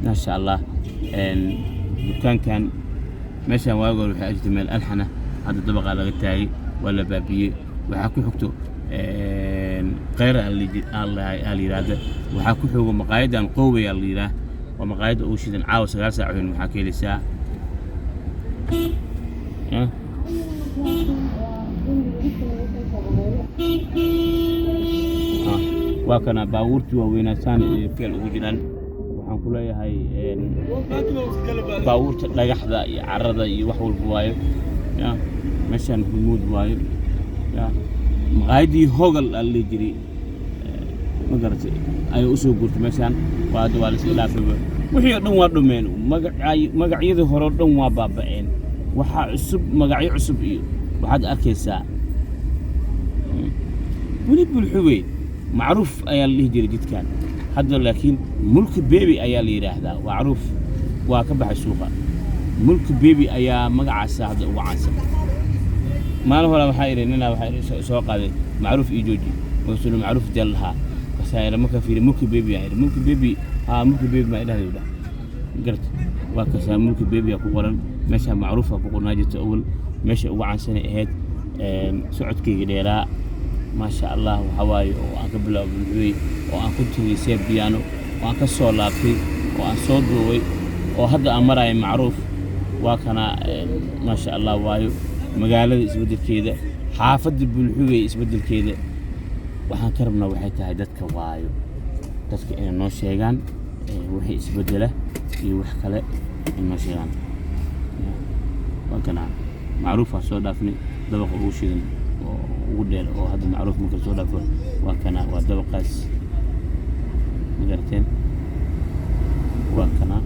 Maasha Allah. Dukaankan meeshaan waagoor waxay jirtay meel alxana, hadda dabaqaa laga taagay, waa la baabiyey. Waxaa ku xigto kheyr aa la yidhaahda. Waxaa ku xigo maqaayadan Qoowey aa la yidhaah, waa maqaayadda ugu shidan caawa 9 saac weyn. Waxaa ka helaysaa. Ya. Ah, waa kana baabuurtii waaweynaa iyo feel ugu jiraan. Waxaan ku leeyahay baabuurta dhagaxda iyo carrada iyo wax walba waayo. Ya, meeshaan Hurmuud waayo. Ya, maqaayaddii Hogal aa la dhihi jiray, ma garatay, ayay usoo guurtay meeshaan. Waa hadda waa la iska dhaafayba, wixii oo dhan waa dhumeen. Magacyadii hore oo dhan waa baaba'een. Waxaa cusub magacyo cusub iyo waxaad arkaysaa weli Bulxubey Macruuf ayaa la dhihi jiray jidkan hadda, laakiin Mulki Bebi ayaa la yidhaahdaa. Macruuf waa ka baxay suuqa, Mulki Bebi ayaa magacaasa hadda ugu caansan. Maalin hore waxaa idhi ninaa waxaa idhi soo qaaday Macruuf iyo jooji, markaasuu Macruuf deel lahaa. Markaasaa idhi markaa fiiri Mulki Bebi aa idhi, Mulki Bebi, haa, Mulki Bebi maa idhahday dhah garta. Waa kasaa Mulki Bebi aa ku qoran meesha. Macruufa ku qornaa jirta awal, meesha ugu caansanay ahayd. Socodkayga dheeraa, maasha Allah, waxaa waaye oo aan ka bilaabo Bulxubey, oo aan ku tegey Seerbiyaano, oo aan ka soo laabtay, oo aan soo duubay, oo hadda aan maraayo Macruuf. Waa kana, maasha Allah waayo magaalada isbeddelkeeda, xaafadda Bulxubey isbeddelkeeda. Waxaan ka rabnaa waxay tahay dadka waayo, dadka inay noo sheegaan wixii isbeddela iyo wax kale inay noo sheegaan. Waa kana Macruufaa soo dhaafnay, dabaqa ugu shidan oo ugu dheer oo hadda Macruuf marka soo dhaafo waa kana, waa dabaqaas, ma garateen? Waa kana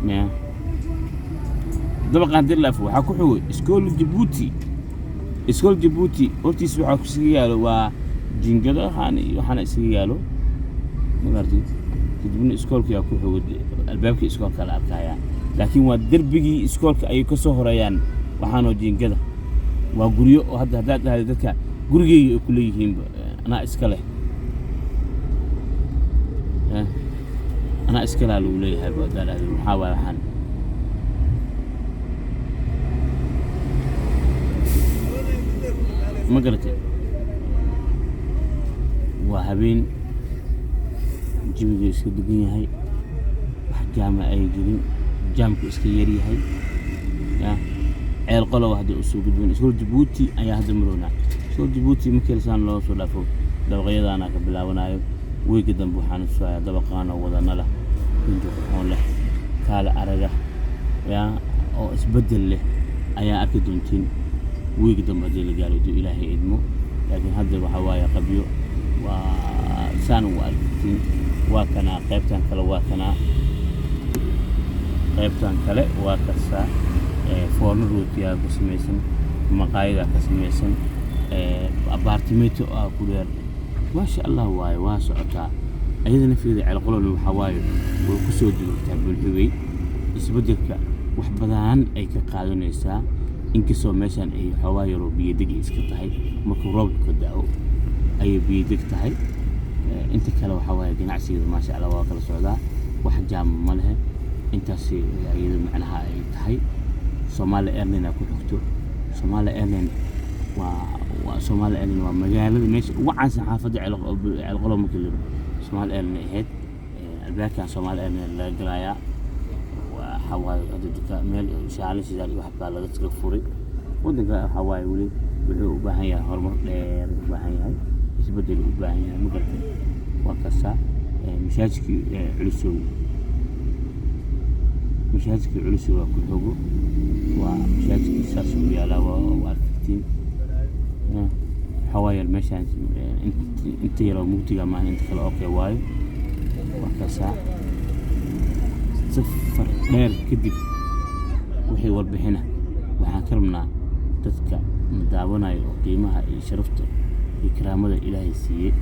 ya dabaqaan haddii la dhaafo waxaa ku xigo Iskool Jabuuti. Iskool Jabuuti hortiisa waxaa kusiga yaalo waa jiingado waxaan iyo waxaana isaga yaalo, ma garatay? Kadibna iskoolka yaa ku xigo, albaabkii iskoolka la arkayaa, laakiin waa derbigii iskoolka ayay ka soo horeeyaan. Waxaanoo jiingada waa guryo oo hadda haddaad dhahday dadka gurigeyga ay ku leeyihiinba, anaa iska leh. Anaa iska leh lagu leeyahay ba haddaad dhahday. Maxaa waay waxaan? Ma garatay? Waa habeen, jawiga iska degan yahay, wax jaama ay jirin, jaamku iska yar yahay. Ya, Ceel Qolow hadda usoo gudbin, Iskool Jabuuti ayaa hadda marownaa. Iskool Jabuuti markii lasaan loo soo dhaafo dabaqyadaana ka bilaabanayo. Weega dambe waxaan tusayaa dabaqaan oo wadana leh, rinji qurxoon leh, kaale araga ya oo isbeddel leh ayaa arki doontiin weega dambe haddii la gaaro, hadduu Ilaahay idmo. Laakiin hadda waxaa waaye qabyo, waa saan u aragtiin. Waa kanaa qaybtan kale, waa kanaa qaybtan kale, waa kasta foorno rootiyaa ka samaysan, maqaayadaa ka samaysan, abaartimeeto ah ku dheer. Maasha Allah waaye, waa socotaa ayada nafteeda. Ceelqolowna waxaa waaye way ku soo degtaa Bulxubey, isbeddelka wax badan ay ka qaadanaysaa, inkastoo meeshan ay xoogaa yaroo biyodeg iska tahay. Markuu roobka da'o ayay biyodeg tahay. Inta kale waxaa waaye ganacsigeeda maasha Allah waa kala socdaa, wax jaama ma lehe. Intaasi iyada macnaha ay tahay. Somali Airline aa ku xigto. Somali Airline waa Somali Airline waa magaalada meesha ugu caansan xaafadda Ceelqolow markii la yidhaahdo Somali Airline ahayd. Albaabkan Somali Airline laga galayaa. Waxaa waaye hadda dukaan meel shaalin shidaal iyo wax baa laga furay. Waddanka waxaa waaye weli wuxuu u baahan yahay horumar dheer, u baahan yahay isbeddel, u baahan yahay, ma garatay? Waa kasta masaajidkii Culusow, masaajidkii Culusow waa ku xogo, waa masaajidkii saas u yaalaa, waa aragtiin. Waxaa waaye meeshaan inta yaroo mugdiga maahan, inta kale okay waayo. Waa kaasaa. Safar dheer kadib wixii warbixina waxaan ka rabnaa dadka na daawanayo oo qiimaha iyo sharafta iyo karaamada Ilaahay siiyey.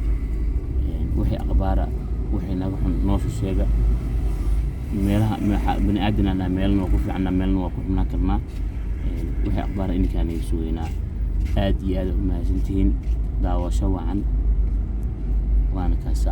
Wixii akhbaara, wixii naga xun noosha sheega. Meelaha bani aadan aan nahay, meelna waa ku fiicannaa, meelna waa ku xumnaan karnaa. Wixii akhbaara idinkaan iga sugaynaa. Aad iyo aad u mahadsantihiin, daawasho wacan, waana kaasaa.